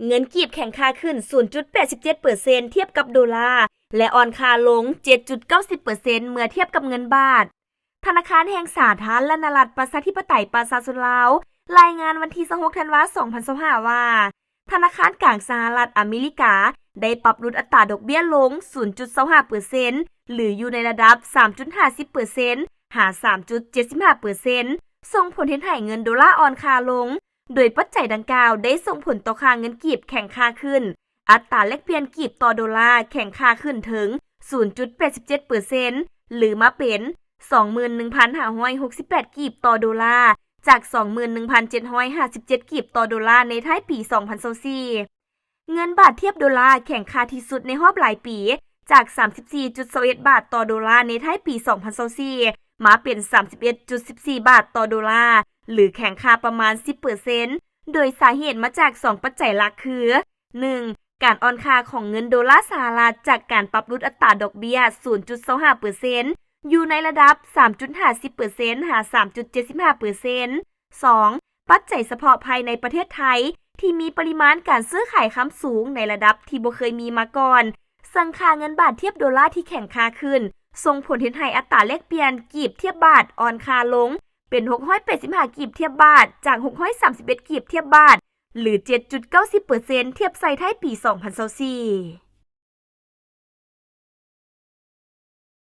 ເງິນກີບແຂງຄ່າຂຶ້ນ ສູນຈຸດແປດສິບເຈັດເປີເຊັນ ທຽບກັບໂດລາ ແລະ ອ່ອນຄ່າລົງ ເຈັດຈຸດເກົ້າສິບເປີເຊັນ ເມື່ອທຽບກັບເງິນບາດ. ທະນາຄານແຫ່ງສາທາລະນະລັດ ປະຊາທິປະໄຕ ປະຊາຊົນລາວ ລາຍງານວັນທີ ຊາວຫົກ ທັນວາ ສອງພັນຊາວຫ້າ ວ່າ ທະນາຄານກາງສະຫະລັດອາເມລິກາ ໄດ້ປັບຫຼຸດອັດຕາດອກເບ້ຍລົງ ສູນຈຸດຊາວຫ້າເປີເຊັນ ຫຼື ຢູ່ໃນລະດັບ ສາມຈຸດຫ້າສິບເປີເຊັນ ຫາ ສາມຈຸດເຈັດສິບຫ້າເປີເຊັນ ສົ່ງຜົນເຮັດໃຫ້ເງິນໂດລາອ່ອນຄ່າລົງ, ໂດຍປັດໄຈດັ່ງກ່າວໄດ້ສົ່ງຜົນຕໍ່ຄ່າເງິນກີບແຂງຄ່າຂຶ້ນ. ອັດຕາແລກປ່ຽນກີບຕໍ່ໂດລາແຂງຄ່າຂຶ້ນເຖິງ ສູນຈຸດແປດສິບເຈັດເປີເຊັນ ຫຼື ມາເປັນ ສອງໝື່ນໜຶ່ງພັນຫ້າຮ້ອຍຫົກສິບແປດກີບຕໍ່ໂດລາ ຈາກ ສອງໝື່ນໜຶ່ງພັນເຈັດຮ້ອຍຫ້າສິບເຈັດກີບຕໍ່ໂດລາໃນທ້າຍປີ ສອງພັນຊາວສີ່. ເງິນບາດທຽບໂດລາແຂງຄ່າທີ່ສຸດໃນຮອບຫຼາຍປີ ຈາກ ສາມສິບສີ່ຈຸດຊາວເອັດບາດຕໍ່ໂດລາໃນທ້າຍປີ ສອງພັນຊາວສີ່ ມາເປັນ ສາມສິບເອັດຈຸດສິບສີ່ບາດຕໍ່ໂດລາ ຫຼື ແຂງຄ່າປະມານ ສິບເປີເຊັນ ໂດຍສາເຫດມາຈາກສອງປັດໄຈຫຼັກຄື ໜຶ່ງ ການອ່ອນຄ່າຂອງເງິນໂດລາສະຫະລັດຈາກການປັບຫຼຸດອັດຕາດອກເບ້ຍ ສູນຈຸດຊາວຫ້າເປີເຊັນ ຢູ່ໃນລະດັບ ສາມຈຸດຫ້າສິບເປີເຊັນ ຫາ ສາມຈຸດເຈັດສິບຫ້າເປີເຊັນ. ສອງ ປັດໄຈສະເພາະພາຍໃນປະເທດໄທ ທີ່ມີປະລິມານການຊື້ຂາຍຄຳສູງໃນລະດັບທີ່ບໍ່ເຄີຍມີມາກ່ອນ, ເຊິ່ງຄ່າເງິນບາດທຽບໂດລາທີ່ແຂງຄ່າຂຶ້ນ ສົ່ງຜົນເຮັດໃຫ້ອັດຕາແລກປ່ຽນກີບທຽບບາດອ່ອນຄ່າລົງ ເປັນ ຫົກຮ້ອຍແປດສິບຫ້າກີບທຽບບາດ ຈາກ ຫົກຮ້ອຍສາມສິບເອັດກີບທຽບບາດ ຫຼື ເຈັດຈຸດເກົ້າສິບເປີເຊັນ ທຽບໃສ່ທ້າຍປີ ສອງພັນຊາວສີ່.